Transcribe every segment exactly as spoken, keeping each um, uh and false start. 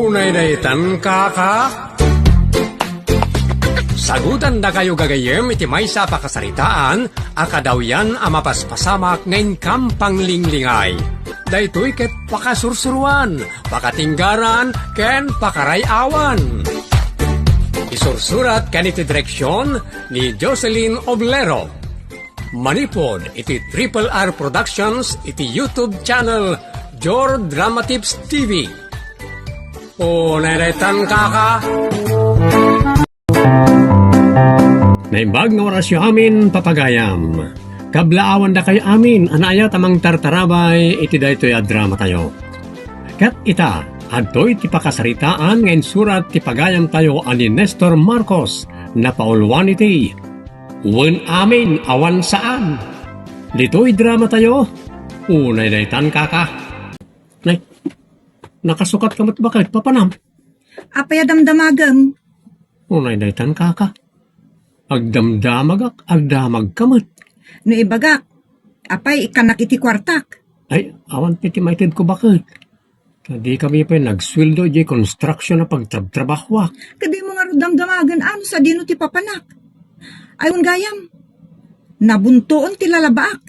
Unay daytan, kaka. Sagutandakayo gagayyem iti maysa a pakasaritaan a kadawyan a mapaspasamak nga inkam panglinglingay. Daytoy ket pakasursuruan, pakatinggaran, ken pakaray-awan. Isursurat ken iti direksyon ni Jocelyn Oblero. Manipud iti Triple R Productions iti YouTube channel Jor Drama Tips T V. Unay daytan, kaka. Naimbag nga orasyo amin, papagayam. Kablaawandakayo amin a naayat a mangtartarabay iti daytoy a dramatayo. Ket ita, adtoy ti pakasaritaan nga insurat ti pagayamtayo a ni Nestor Marcos, napauluan iti Wen Amin Awan Saan. Ditoy dramatayo, unay daytan, kaka. Nay, nakasukat ka met baket, papanam? Apay a damdamagem? Unay daytan, kaka. Agdamdamagak, agdamagka met. No ibagak, apay ikkanak iti kuartak? Ay, awan pay ti maitedko baket. Ta dikami pay nagsueldo idiay construction a pagtrabtrabahoak. Ket dimo ngarud damdamagen ano sadino ti papanak? Ay, wen gayam, nabuntoen ti lalabaak.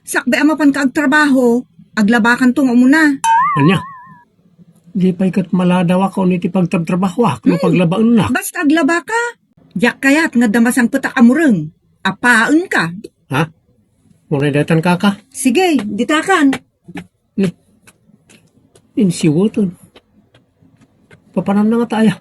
Sakbay a mapanka agtrabaho, aglabakanto nga umuna. Ania? Di pay ket maladawak iti pagtrabtrabahoak no Hmm. paglabaennak. Basta aglabaka. Diak kayat nga adda masangpetak a mureng. Apaenka. Ha? Unay daytan, kaka? Sige, ditakan. Ni, insiweten. Papananna ngata aya?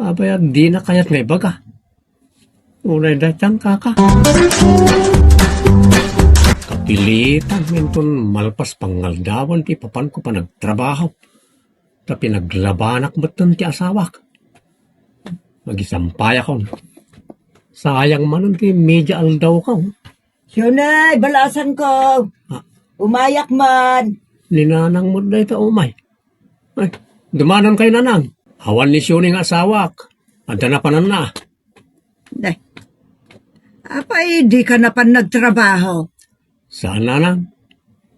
Apay a dina kayat nga ibaga? Unay daytan, kaka. Kapilitan nga inton malpas pangaldawan ti papanko panagtrabaho. Ta pinaglabanak metten ti asawak. Agisampayakon. Sayang manen ti media aldawko. Siunay, balasanko. Ah. Umayak man. Ni Nanang met dayta umay. Ay, dumanonkayo, Nanang. Awan ni Siunay nga asawak. Adda napananna. Day. Apay, dika napan nagtrabaho? Saan, Nanang.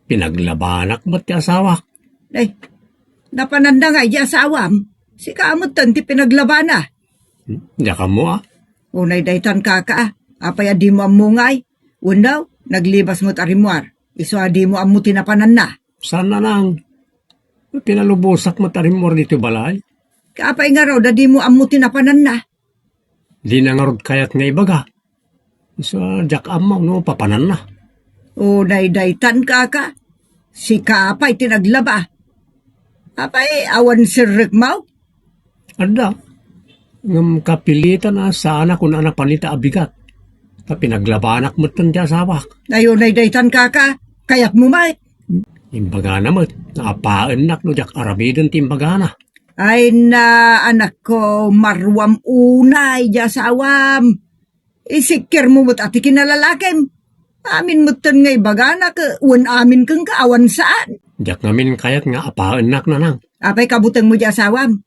Pinaglabanak met ti asawak. Day. Napananna nga idi asawam? Sika metten ti pinaglabana. Hmm, diak ammo, a. Unay daytan, kaka, a. Apay a dimo ammo ngay? Wenno, naglibas met a rimmuar. Isu a dimo ammo ti napananna. Saan, Nanang. Pinalubosak met a rimmuar ditoy balay. Apay ngarud a dimo ammo ti napananna? Dina ngarud kayat nga ibaga. Isu a diak ammo no papananna. Unay daytan, kaka. Sika pay ti naglaba. Apay, awan serrekmo? Adda. Ngem kapilitan a saanak a napan ita a bigat. Ta pinaglabanak metten ti asawak. Ay, unay daytan, kaka. Kayatmo met. Imbagana met, apaennak no diak aramiden ti imbagana. Ay na, anakko, maruam unay di asawam. Isikkermo met a ti kinalalakim. Amin metten nga ibagana ket wen amin kenka awan saan. Diak ngamin kayat nga apaennak, Nanang. Apay kabutengmo di asawam?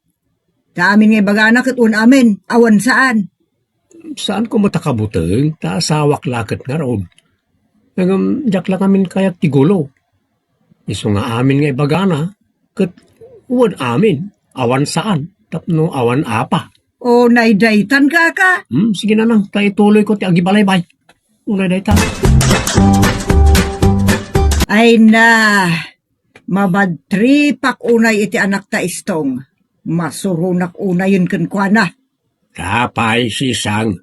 Ta amin nga ibagana ket wen amin, awan saan. Saanko met a kabuteng, ta asawak la ket ngarud. Ngem diak la ngamin kayat ti gulo. Isu nga amin nga ibagana, ket wen amin, awan saan, tapno awan apa. O, naydaytan, kaka. Hmm, sige, Nanang, ta ituloyko ti agibalaybay. Unay dayta. Ay na, mabadtripak unay iti anakta Istong. Masuronak unayen kenkuana. Apay, Sisang,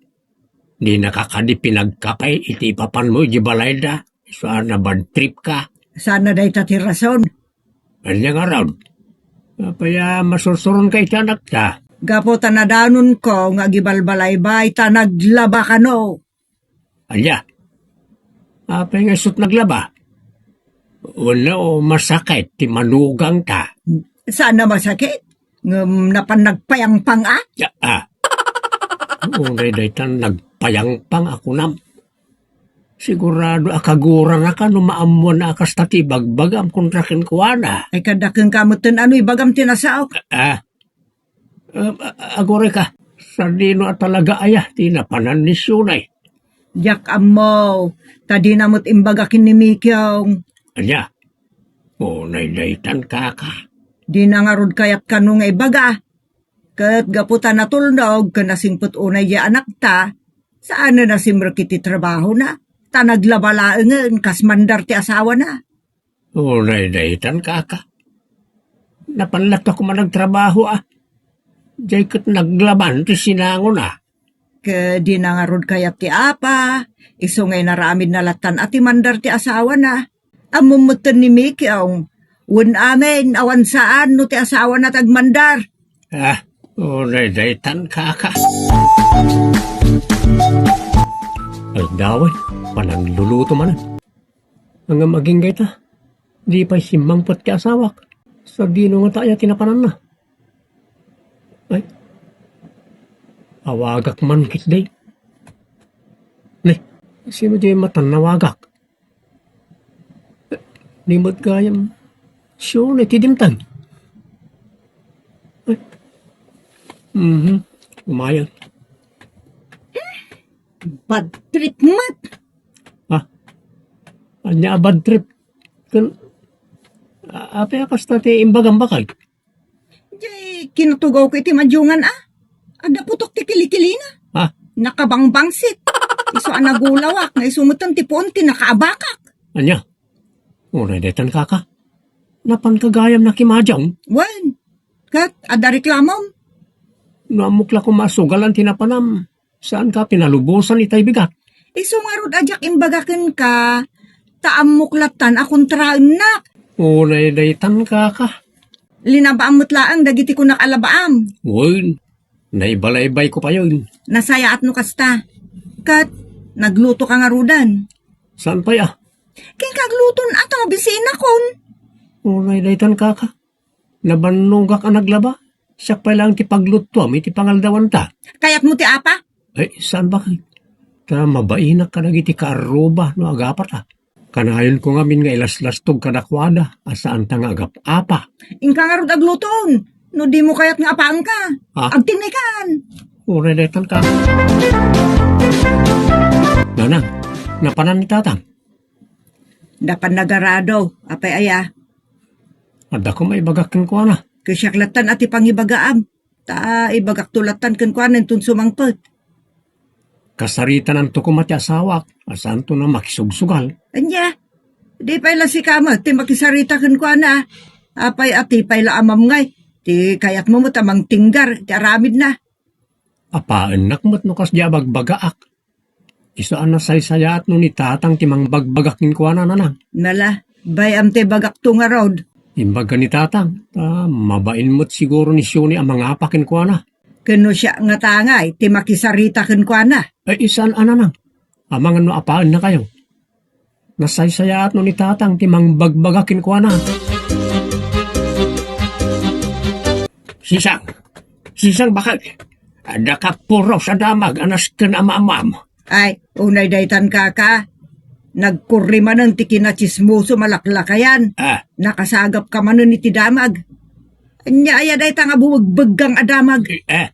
dinaka kadi pinagkapay iti ipapanmo iti balayda? Isu a nabadtripka. Sana dayta ti rason. Ania ngarud? Apay a masursuronka iti anakta? Gapu ta nadanonko nga agibalbalaybay ta naglaba kano. Ania? Apay nga isut naglaba? Wenno masakit ti manugangta? Saan a masakit? Ngem napan nagpayangpang a? Ya, ah. Unay daytan nagpayangpang a kunam. Sigurado a kaguranaka no maammoan a kasta ti ibagbagam kontra kenkuana. Ay, kada kenka metten a no ibagam ti nasaok. Ah. Um, a-, agurayka, sadino a talaga aya ti napanan ni Siunay? Diak ammo, ta dina met imbaga ken ni Mikyong. Ania? Unay daytan, kaka. Dina ngarud kayat kano nga ibaga. Ket gapu ta natulnog ken nasingpet unay diay anakta, saan a nasimrek iti trabahona, ta naglaba laengen kas mandar ti asawana. Unay daytan, kaka. Napan latta koma nagtrabaho, a. Diay ket naglaban ti sinangona. Ket dina ngarud kayat ti apa, isu nga inaramidna lattan a ti mandar ti asawana. Ammom metten ni Mikiong, wen amin, awan saan no ti asawana ti agmandar. Ah, unay daytan, kaka. Aldawen, panangluluto manen. Ngem agingga ita, di pay simmangpet ti asawak. Sadino ngata aya ti napananna? Ay, awagak man ketdi. Ne, sino diay matan nawagak? Ni met gayam, sino ti dimtang? Ay, mhm, umayon. Bad trip met. Ah, ania a bad trip? Ken, a-, apay a kasta ti imbagam, baket? Diay kinatugawko iti madiongan, a. Adda putok ti kilikilina. Ah. Nakabangbangsit. Isu a nagulawak, nga isu metten ti puon ti nakaabakak. Ania? Unay daytan, kaka. Napanka gayam nakimadiong? Wen. Ket, adda reklamom? No ammok la koma a sugalan ti napanam. Saanka pinalubosan itay bigat? Isu ngarud a diak imbaga kenka, ta ammok lattan a kontraennak. Unay daytan, kaka. Linabaam met laeng dagiti kunak a labaam. Wen, naibalaybayko payen. Nasayaat no kasta. Ket, naglutoka ngaruden. Saan pay a? Kenka agluton a ta mabisinakon. Unay daytan, kaka. Nabannogak a naglaba. Siak pay laeng ti pagluttuam iti pangaldawanta. Kayatmo ti apa? Ay, saan, baket? Ta mabainak kadagiti kaarruba no agapata. Kanayonko ngamin nga ilaslastog kadakuada a saanta nga agap-apa. Inka ngarud agluton. No dimo kayat nga apaenka. Ha? Agtinnekan. Uray daytan, kaka. Nanang, napanan ni tatang? Napan nagarado, apay aya? Adda koma ibagak kenkuana. Ket siak lattan a ti pangibagaam. Ta ibagakto lattan kenkuana inton sumangpet. Kasaritananto koma ti asawak, a saanto a makisugsugal. Ania? Di pay la sika met ti makisarita kenkuana. Apay a ti pay la a mamngay? Ti kayatmo met a mangtinggar ti aramidna. Apaennak met no kasdi a bagbagaak. Isu a nasaysayaat no ni tatang ti mangbagbagak kenkuana, nanang. Nala, bay-am ti bagakto ngarud. Imbaga ni tatang, ta mabain met siguro ni Sione a mangapa kenkuana. Ken no siak ngata ngay ti makisarita kenkuana? Ay, saan a, nanang. Amangan no apaennakayo. Nasaysayaat no ni tatang ti mangbagbagak kenkuana. Sisang! Sisang, baket! Adda ka puros a damag a nasken a maamam. Ay, unay daytan, kaka. Nagkurri manen ti kinatsismosom a laklakayan. Ah. Nakasagapka manen iti damag. Ania aya dayta nga bumegbeggang a damag? Eh, eh.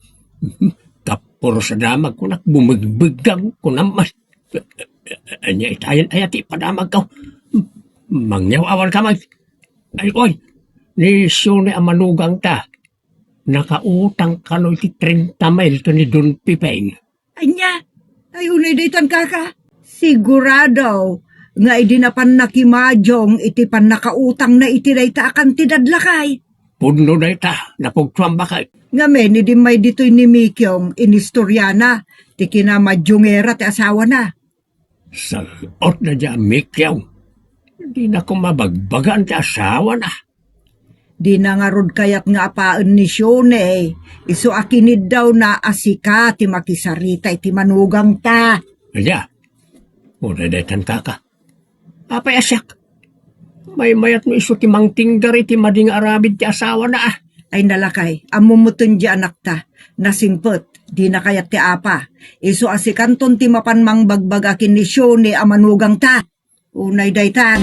Kapuros a damag, kunak, bumegbeggang, kunam, mas. Ania itayen aya ti padamagko? Mangyaw-awanka met. Ay, oy, ni Sione a manugangta. Nakautang kano iti trenta mil ken ni Don Pipeng? Ania? Ay, unay daytan, kaka. Sigurado nga idi napan nakimadiong iti pannakautangna iti dayta a kantidad, lakay. Pudno dayta, napugtoam, baket. Ngamin, idi immay ditoy ni Mikiong, inistoriana ti kinamadiongera ti asawana. Sal-otna diay a Mikiong. Dina koma bagbagaan ti asawana. Dina ngarud kayat nga apaen ni Sione, isu a kiniddawna a sika ti makisarita iti manugangta. Ania? Uray daytan, kaka. Apay a siak? Maymayat no isu ti mangtinggar iti madi nga aramid ti asawana, a. Ay, nalakay, ammom metten diay anakta. Nasingpet, dina kayat ti apa. Isu a sikanton ti mapan mangbagbaga ken ni Sione a manugangta. Unay daytan.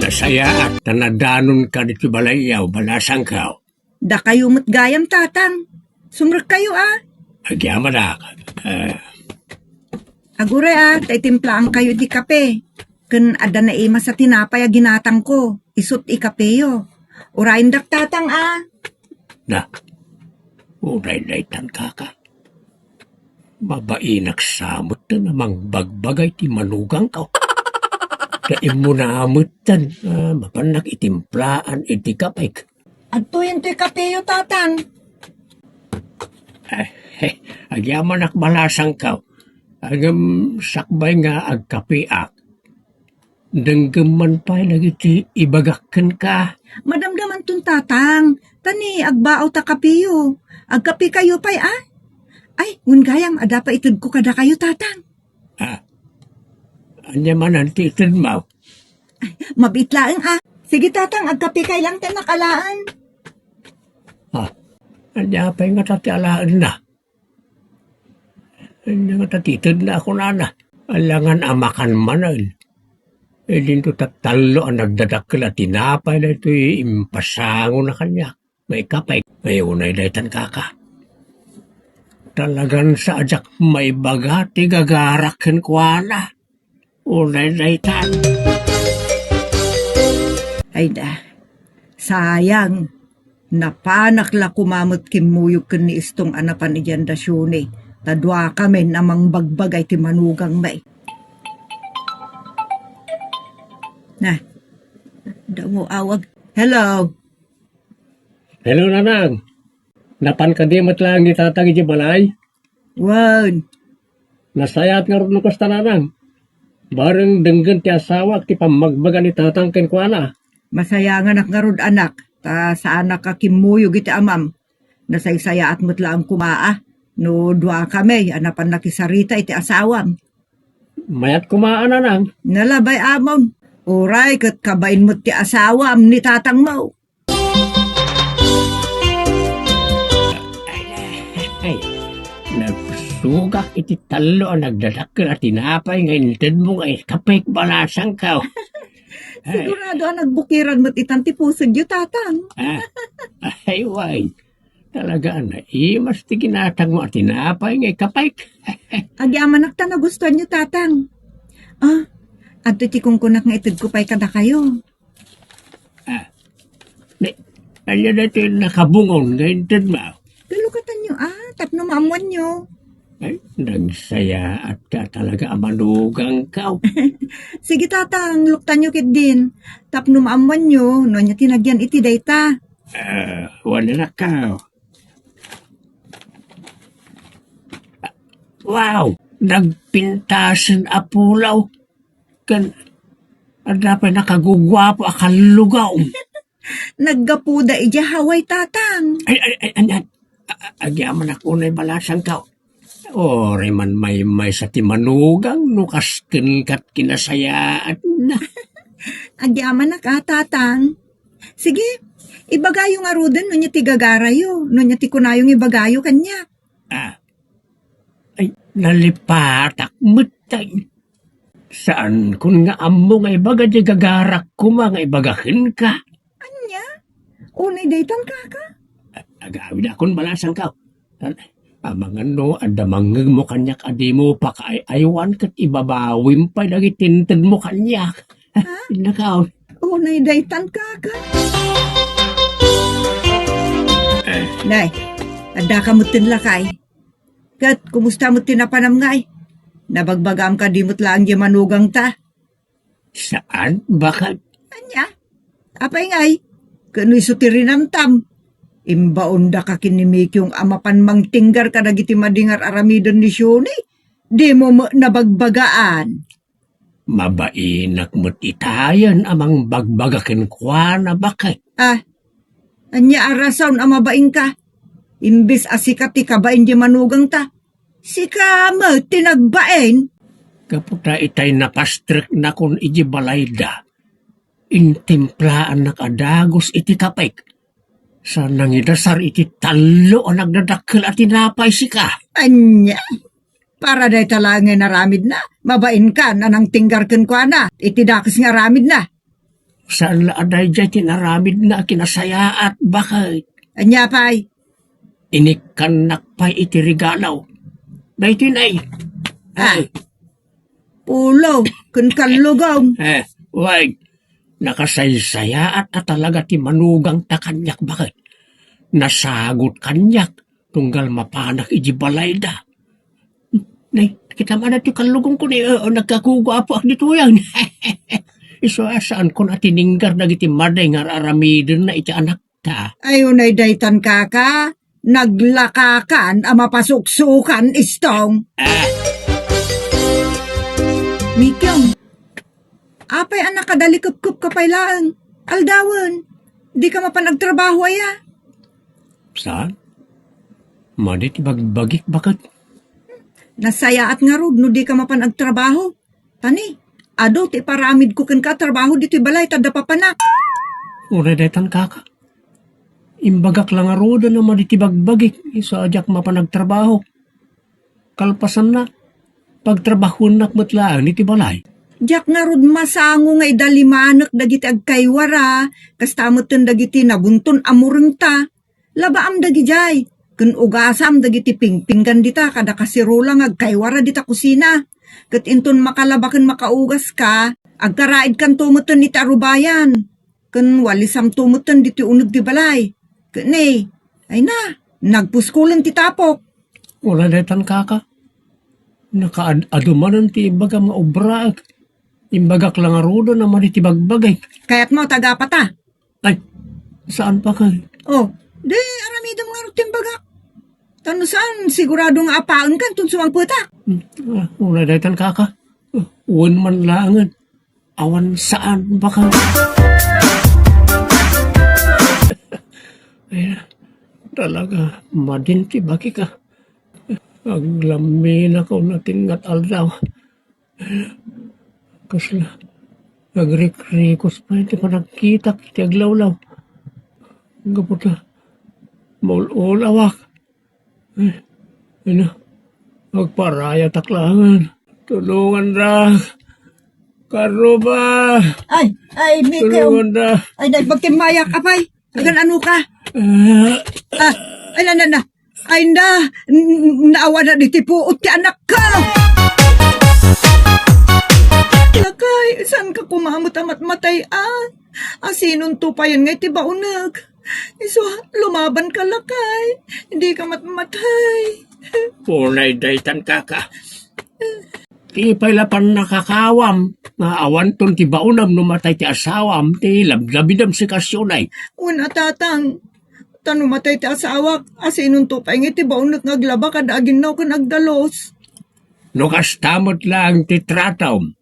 Nasayaat ta nadanonka ditoy balayyo, balasangko. Dakayo met gayam, tatang. Sumrekkayo, a. Agyamanak. Eh. Aguray, a, ta itimplaankayo ti kape. Ken adda naimas a tinapay a ginatangko, isut' ikapeyo. Urayendak, Tatang, a. Na, unay daytan, kaka. Mabainak sa metten a mangbagbagay ti manugangko. Ta immuna metten a mapannak itimplaan iti kapek. Adtoyen toy kapeyo, Tatang. Eh, eh, agyamanak balasangko. Ngem sakbay nga agkapeak, denggem man pay dagiti ibagak kenka. Madamdamanton, Tatang. Ta ni agbaaw ta kapeyo. Agkapekayo pay, a? Ay, ngem gayam, adda pay itedko kadakayo, Tatang. Ah, ania manen ti itedmo? Mabiit laeng, a. Sige, Tatang, agkapekay laeng ta nakalaan. Ah, ania pay ngata ti alaenna? Ania ngata ti itedna a kunana? Alangan a makan manen. Idinto ta tallo a nagdadakkel a tinapay daytoy impasangona kaniak. Maikapay, ay, unay daytan, kaka. Talagan sa a diak maibaga ti gagarak kenkuana. Unay daytan. Ay da, sayang. Napanak la koma met kimmuyog ken ni Istong a napan idiay andasione, ta duakami a mangbagbagay ti manugangmi. Na, damo awag. Hello? Hello, Nanang. Napan kadi met laeng ni Tatang idiay balay? Wen. Nasayaat ngarud no kasta, Nanang. Bareng denggen ti asawak ti pammagbaga ni Tatang kenkuana. Masayanganak ngarud, anak, ta saanak a kimmuyog iti amam. Nasaysayaat met laeng koma a no duakami a napan nakisarita iti asawam. Mayat koma a, Nanang. Nalabay amon. Uray ket kabain met ti asawam ni Tatangmo. Ay, nagsugak iti tallo a nagdadakkel a tinapay nga intedmo nga ikapek balasangko. Sigurado a nagbukiran met itan ti pusodyo, Tatang. Ah, ay, way. Talaga a naimas ti ginatangmo a tinapay nga ikapek. Agyamanak ta nagustuanyo, Tatang. Ah, adtoy ti kunkunak nga itedko pay kadakayo. Ah, ne, ania daytoy nakabungon nga intedmo? Galukatanyo, a, tapno maammuanyo. Ay, nagsayaatka talaga a manugangko. Sige, Tatang, luktanyo ketdin. Tapno maammuanyo no ania ti nagyan iti dayta. Ah, wen, anakko. Wow! Nagpintasen a pulaw. Ken adda pay nakaguguapo a kallugaw. Naggapuda idiay Hawaii, Tatang. Ay, ay, ay, ay, ay. A-, a-, agyamanak unay balasangko. Uray man maymaysa ti manugang no kas kenka ti kinasayaatna. Agyamanak a, Tatang. Sige, ibagayo ngaruden no ania ti gagarayo, no ania ti kunayo nga ibagayo kaniak. Ah. Ay, nalipatak met tay. Saankon nga ammo nga ibaga diay gagarak koma nga ibaga kenka. Ania? Unay daytan, kaka? A-, agawidakon balasangko. Amangan no adda mangngegmo kaniak a dimo pakaay-aywan ket ibabawim pay dagiti intedmo kaniak. Ha? Nakaw. Unay daytan, kaka. Nay, addaka metten lakay. Ket kumusta met ti napanam ngay? Nabagbagaam kadi met laeng diay manugangta? Saan, baket? Ania? Apay ngay? Ket no isu ti rinamtam, imbaondaka ken ni Mikyong a mapan mangtinggar kadagiti madi nga ar-aramiden ni Sioni? Dimo met nabagbagaan. Mabainak met itayen a mangbagbaga kenkuana, baket. Ah, ania a rason a mabainka? Imbes a sika ti kabain diay manugangta, sika met ti nagbain. Gapu ta itay napastreknakon idiay balayda, intimplaannak a dagus iti kapek. Sa nangidasar iti tallo a nagdadakkel a tinapay sika. Ania? Para dayta laeng nga inaramidna, mabainkan a nangtinggar kenkuana iti dakes nga aramidna. Saan la a daydiay ti inaramidna a kinasayaat, baket. Ania pay? Inikkannak pay iti regalo. Daytoy nay. Ah. Ay. ulo, ken kallugong. Eh, way, nakasaysayaat a talaga ti manugangta kaniak baket. Nasagut kaniak, tunggal mapanak iti balayda. Nay, kita man ti kallugong ko ni, eh, nagkaguguapoak ditoyan. Isu a saankon a tininggar dagiti madi nga ar-aramidenna iti anakta. Ay, unay daytan, kaka, naglakakan a mapasuksukan, Istong. Ah. Mikyong, apay a nakadalikepkep ka pay laeng? Aldawen, di ka mapan agtrabaho aya? Saan? Madi ti bagbagik baket. Nasayaat ngarud no di ka mapan agtrabaho. Tani, adu ti iparamidko kenka a trabaho ditoy balay ta adda papanak. Uray daytan, kaka. Imbagak la ngaruden a madi ti bagbagik, isu a diak mapan agtrabaho. Kalpasanna, pagtrabahoennak met laeng iti balay. Diak ngarud masango nga idalimanek dagiti agkaywara, kasta metten dagiti nabunton a murengta. Labaam dagidiay, ken ugasam dagiti pingpinggan dita kada kasirula nga agkaywara dita kusina. Ket inton makalaba ken makaugaska, agkaraidkanto metten iti arubayan. Ken walisamto metten ditoy uneg ti balay. Ket ne, ay na, nagpuskolen ti tapok. Uray daytan, kaka. Nakaad-adu manen ti imbagam nga obraek. Imbagak la ngaruden a madi ti bagbagik. Kayatmo, tagapata? Ay, saan pa kay? Oh, di aramidem ngarud ti imbagak. Ta no saan, sigurado nga apaenka inton sumangpetak. Hmm, ah, uray daytan, kaka. Ah, wen man laengen. Awan saan, baka. Ay, talaga, madin ti bagik, ah. Aglamminako na ti ingat aldaw. Kasla, agrikrikos pay ti panagkitak iti aglawlaw. Gapu ta, maul-ulawak. Eh, ina, agparayatak laengen. Tulongandak. Karuba! Ay, ay, Mikael. Tulongandak. Ay, naimbag ti mayak, apay. Agan ano ka? Ah. Ah, ay, na, na, na. Ay, na, n-, naawanan iti puot ti anakko. Lakay, saan ka kumaamot a matmatay, ah? Asinon to payen nga iti baonek? Isu, lumaban ka, lakay. Di ka matmatay. Unay daytan, kaka. Ti pay la pannakakawam, nga awanton ti baonem no matay ti asawam, ti labdabidem sika, Sionay. Wen a, tatang, ta no matay ti asawak, asinon to pay nga iti baonek nga aglaba kada aginnaw ken agdalus? No kasta met laeng ti tratom,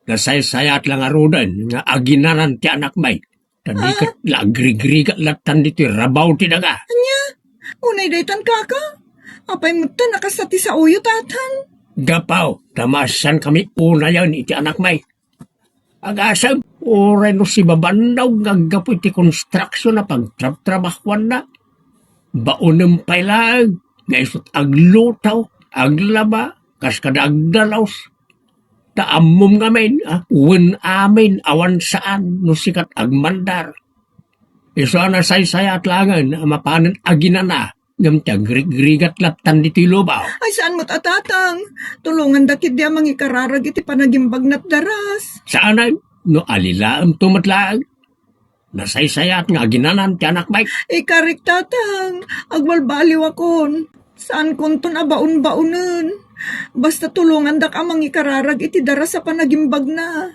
nasaysayaat la ngaruden nga aginanan ti anakmi. Ta di ket la agrigrigat lattan ditoy rabaw ti daga. Ania? Unay daytan, kaka? Apay met ta nakasta ti saoyo, tatang? Gapu ta maasiankami unayen iti anakmi. Agasem, uray no sibabannog nga aggapu iti konstruksion a pagtrabtrabahuanna. Baonem pay laeng nga isut' agluto, aglaba, kas kada agdalus. Ta ammom ngamin, a, wen amin, awan saan, no sikat agmandar. Isu a nasaysayaat laengen a mapanen aginana, ngem ti agrigrigat lattan ditoy lubaw. Ay, saan met a, tatang? Tulongandak ketdi a mangikararag iti panagimbagna ti daras. Saanen, no alilaemto met laeng. Nasaysayaat nga aginanan ti anakmi. Ikarik, tatang, agbalbaliwakon. Saankonton a baon-baonen. Basta tulongandak a mangikararag iti daras a panagimbagna.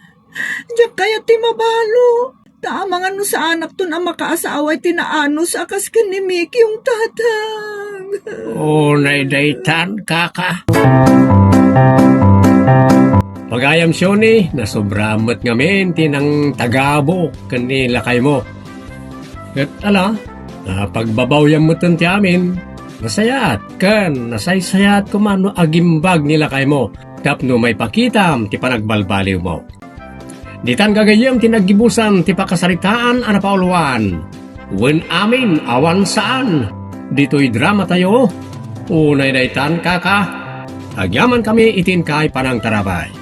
Diak kayat ti mabalo. Ta amangan no saanakton a makaasawa iti naanus a kas ken ni Mikyong, tatang. Unay daytan, kaka. Pagayam Sioni, nasobraam met ngamin ti nangtagabuk ken ni lakaymo. Ket ala, napagbabawyam metten ti amin. Nasayaat ken nasaysayaat koma no agimbag ni lakaymo tapno maipakitam ti panagbalbaliwmo. Ditan gagayyem ti naggibusan ti pakasaritaan a napauluan. Wen amin, awan saan. Ditoy dramatayo, unay daytan, kaka. Agyamankami iti inkay panangtarabay.